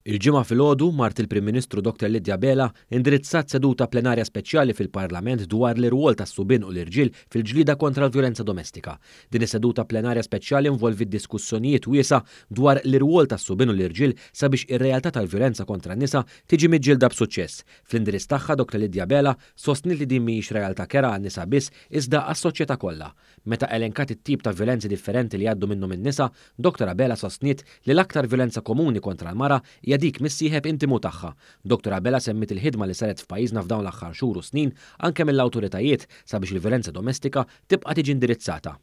Il-Ġimgħa filgħodu, mart il-Prim Ministru Dr Lydia Abela indirizzat seduta plenarja speċjali fil-Parlament dwar l-irwol tas-subien u l-irġiel fil-ġlieda kontra l-vjolenza domestika. Din is-seduta plenarja speċjali involviet diskussjonijiet wiesgħa dwar l-irwol tas-subien u l-irġiel sabiex ir-realtà tal-vjolenza kontra n-nisa tiġi miġġielda b'suċċess. Fl-indirizz tagħha Dr Lydia Abela sostniet li din mhijiex realtà kerha għan-nisa biss iżda għas-soċjetà kollha. Meta elenkat it-tip ta' vjolenzi differenti li jgħaddu minnhom in-nisa, Dottor Abela sostniet li l-aktar vjolenza komuni kontra l-mara hija dik mis-sieħeb intimu tagħha. Dottor Abela semmiet il-ħidma li saret f'pajjiżna f'dawn l-aħħar xhur u snin anke mill-awtoritajiet sabiex il-vjolenza domestika tibqa' tiġi indirizzata.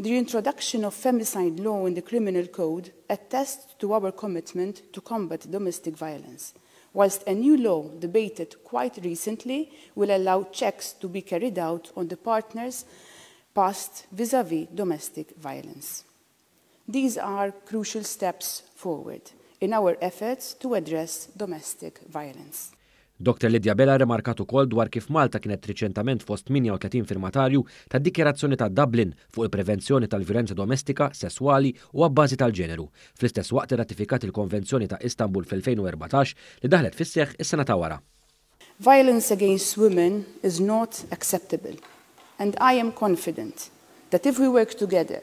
The introduction of femicide law in the Criminal Code attests to our commitment to combat domestic violence, whilst a new law debated quite recently will allow checks to be carried out on the partners past vis-à-vis domestic violence. These are crucial steps forward in our efforts to address domestic violence. Dr Lydia Abela rrimarkat ukoll dwar kif Malta kienet riċentament fost 38 firmatarju tad-Dikjarazzjoni ta' Dublin fuq il-prevenzjoni tal-vjolenza domestika, sesswali u abbażi tal-ġeneru. Fl-istess waqt irratifikat il-Konvenzjoni ta' Istanbul fl-2014 li daħlet fis-seħħ is-sena ta' wara. Violence against women is not acceptable and I am confident that if we work together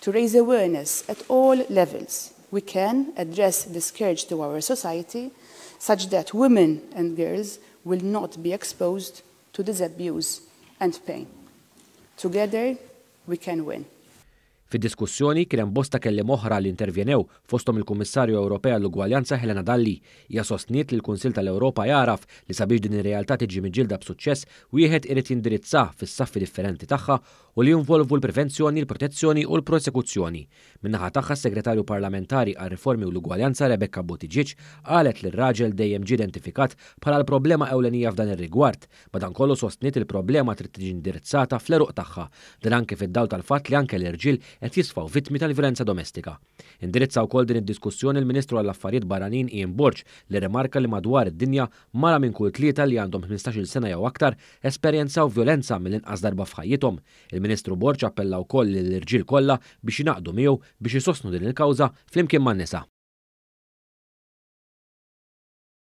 to raise awareness at all levels, we can address the scourge to our society such that women and girls will not be exposed to this abuse and pain. Together we can win. Fid-diskussjoni kien hemm bosta kelliema oħra li intervjenew, fosthom il-Kummissarju Ewropea għall-Ugwaljanza Helena Dalli. Hija sostniet li l-Kunsill tal-Ewropa jagħraf li sabiex din ir-realtà tiġi miġġielda b'suċċess wieħed irid jindirizzah fis-saffi differenti tagħha u li jinvolvu l-prevenzjoni, l-protezzjoni u l-prosekuzzjoni. Min-naħa tagħha s-Segretarju Parlamentari għar-Riformi u l-Ugwaljanza Rebecca Buttigieg qalet li r-raġel dejjem ġie identifikat bħala l-problema ewlenija f'dan ir-rigward. Madankollu sostniet il-problema trid tiġi indirizzata fl-għeruq tagħha. Dan anke fid-dawl tal-fatt li anke l-irġiel qed jisfaw vittmi tal-vjolenza domestika. Indirizza wkoll din id-diskussjoni l-Ministru għall-Affarijiet Barranin Ian Borg li rimarka li madwar id-dinja mara minn kull tlieta li għandhom 15-il sena jew aktar esperjenzaw vjolenza mill-inqas darba f'ħajjithom. Il-Ministru Borg appella wkoll lill-irġiel kollha biex jingħaqdu miegħu biex isostnu din il-kawża flimkien man-nisa.